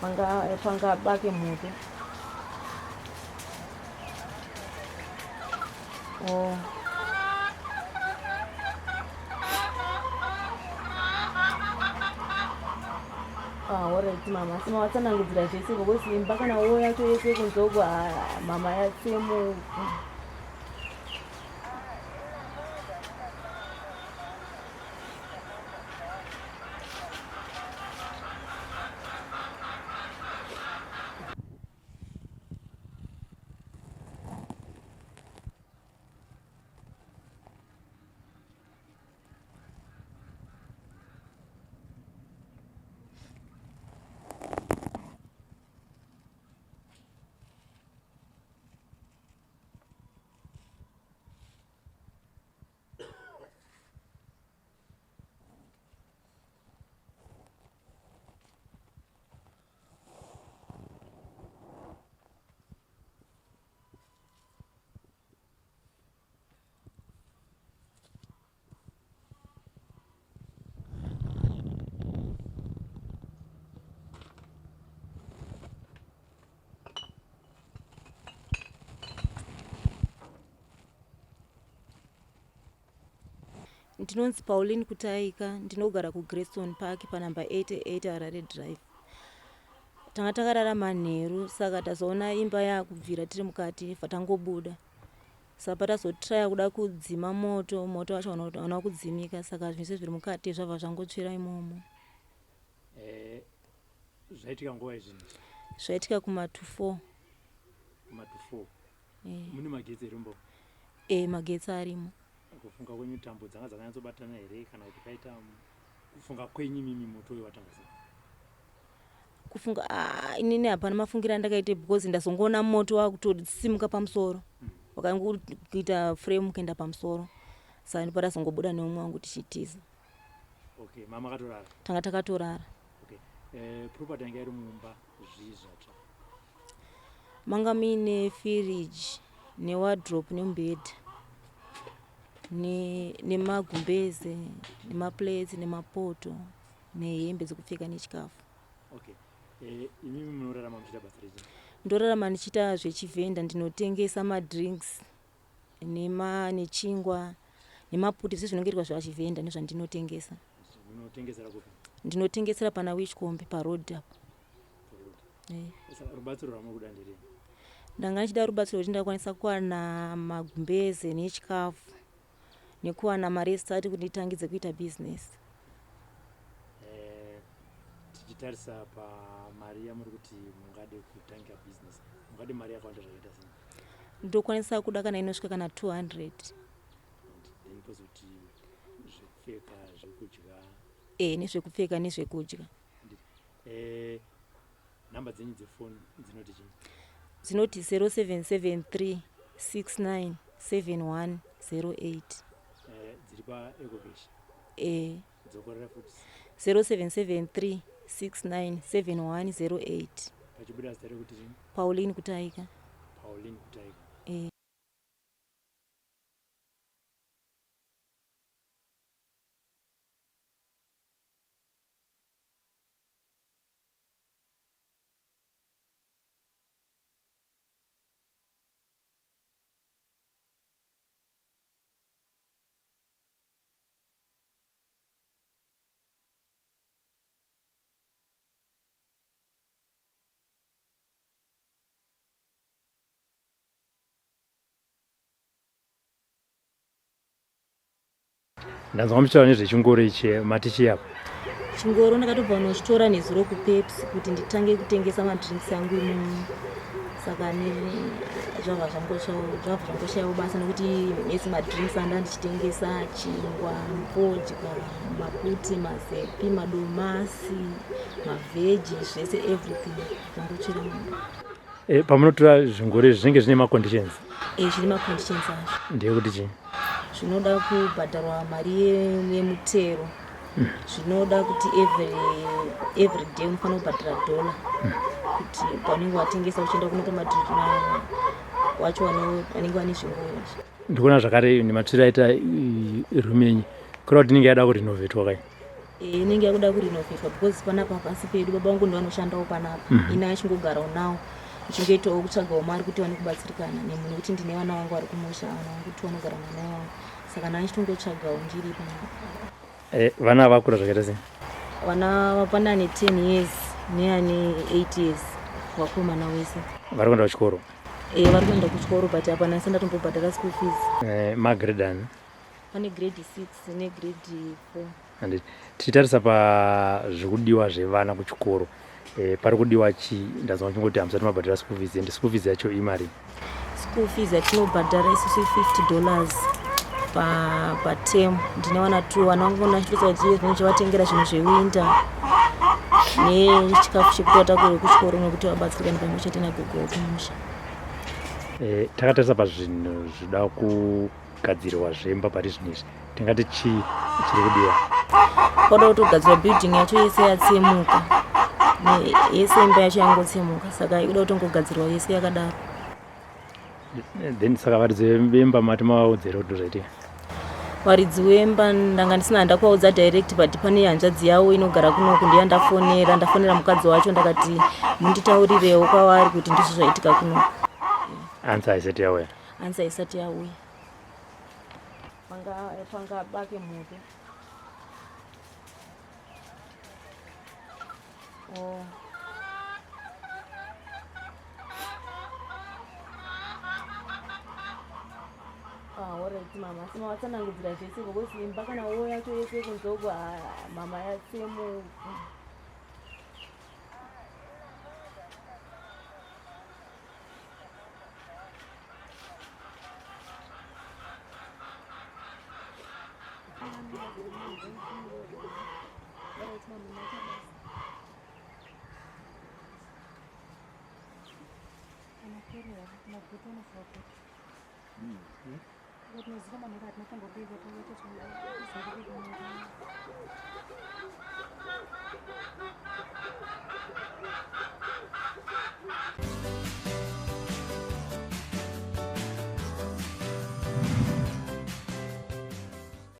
Panga panga bake moto. Oh. Ah, alright mama. Sima watsanangudzira zvese because imba kana wo yacho yese kunze uko ah, mama yatsemuka. Ndinonzi Pauline Kutaika, ndinogara kuGreystone Park panumber 88 Harare Drive. Tanga takarara manheru saka tazoona imba yakubvira tiri mukati bva tangobuda. Saka patazotraya kuda kudzima moto, moto wacho hauna kudzimika saka zvese zviri mukati zvabva zvangotsvira imomo. Eh, zvaitika nguva izvi zvaitika kuma to 4. Kuma to 4. Eh. Mune magetsi here mbo? Eh, magetsi arimo. Kufunga kwenyu tambo dzanga dzakanyatsobatana here kana kuti paita kufunga kwenyu mimi moto uyu watanga sei? Kufunga ah, inini hapana mafungiro andakaite because ndazongoona moto wakutosimuka pamusoro. Wakangoita frame kuenda pamusoro. Saka ndipo tazongobuda neumwe wangu tichitiza. Okay, mama akatorara. Tanga takatorara. Okay. Eh, property yanga iri mumba zvii zvatsva? Manga muine firiji newardrobe nemubhedha nemagumbeze nemaplates nemapoto nehembe dzekupfeka nechikafu. Okay. Eh, imimi munorarama muchiita basa rechii? Ndorarama ndichiita zvechivhenda ndinotengesa madrinks nema nechingwa nemaputi zvese zvinonge zvachivhenda nezvandinotengesa. Munotengesera kupi? Ndinotengesera pana Wichkombe paroad apo. Eh. Rubatsiro rwamuri kuda nderei? Ndanga ndichida rubatsiro rwekuti ndakwanisa kuwana magumbeze nechikafu nekuwana mari yesitati kuti nditangidze kuita business. Eh, tichitarisa pamari yamuri kuti mungade kutangira business, mungade mari yakawanda zvakaita sei? Ndokwanisa kuda kana inosvika kana 200. Then pozoti zvekupfeka, zvekudya. Eh, nezvekupfeka nezvekudya. Eh, nhamba dzenyu dzefoni dzinoti chii? Dzinoti 0773 69 71 08. Eh, dziri paEcocash? Eh. Dzokorera futi. 0773 69 71 08. Pachibuda zita rekuti chii? Pauline Kutaika. Pauline Kutaika. Eh. Ndanzwa muchitaura nezvechingoro ichi mati chii apa? Chingoro ndakatobva kunochitora nezuro kuPepsi kuti nditange kutengesa madrinks angu imomo. Saka zvabva zvangoshayawo basa nekuti ese madrinks anda ndichitengesa chingwa, fodya, maputi, mazepi, madomasi, mavheji, zvese everything zvangotsvira mumba. E, pamunotora zvingoro izvi zvinenge zvine maconditions? E, zvine maconditions azvo. Ndeyekuti chii? Zvinoda kubhadharwa mari yemutero. Zvinoda kuti every day unofanira kubhadhara dollar kuti paunenge watengesa uchienda kunopa madrink wacho vanenge vane zvingoro izvi. Ndikuona zvakare nematsviro aita room yenyu kureva kuti inenge yada kurenovetwa kai? Inenge yakuda kurinovetwa because panapa pasi pedu baba vangu ndivanoshandawo panapa. Ini achingogarawo nawo, ichingoitawo kutsvagawo mari kuti wane kubatsirikana nemunhu, nekuti ndine vana vangu vari kumusha, vana vangu kuti vanogara namai vangu, saka ndandichitongotsvagawo ndiri panapa. Vana vakura zvakaita sei? Vana pane ane 10 years neane 8 years, vakomana wese. Vari kuenda kuchikoro? Vari kuenda kuchikoro, but hapana asati ndatombobhadhara school fees. Magrade ani? Pane grade 6 negrade 4. Handiti tichitarisa pazvikudiwa zvevana kuchikoro, pari kudiwa chii? Ndazwa chingoti hamusati mabhadhara school fees, and school fees yacho imari? School fees yatinobhadhara isusu $50 paterm. Ndine vana two. Vana vangu ndachitovatengera zvinhu zvewinter nechikafu chekuti vatakure kuchikoro, nekuti vabatsirikane pamwe chete nagogo kumusha. Takatarisa pazvinhu zvida kugadzirwa zvemba pari zvino izvi, tingati chii chiri kudiwa? Kwada kutogadzirwa building yacho yese yatsemuka. Yese imba yacho yangotsemuka, saka ikuda kutongogadzirwa yese yakadaro. Then saka varidzi vemba mati mavaudzira kuti ndozvaitika? Varidzi wemba ndanga ndisina handakuvaudza direct, but pane hanzvadzi yavo inogara kunoku, ndiya ndafonera. Ndafonera mukadzi wacho, ndakati munditaurirewo kwavari kuti ndizvo zvaitika kunoku. Answer haisati yauya? Answer isati yauya. Panga bake moto. Oh. Ah, alright mama, asi mavatsanangudzira zvese because imba kana wo yacho yese kunze uko, ah, mama, yatsemuka. Alright mama, maita basa. Anaperera maguta anoziva kuti tinoziva manhero atinotombobika toita.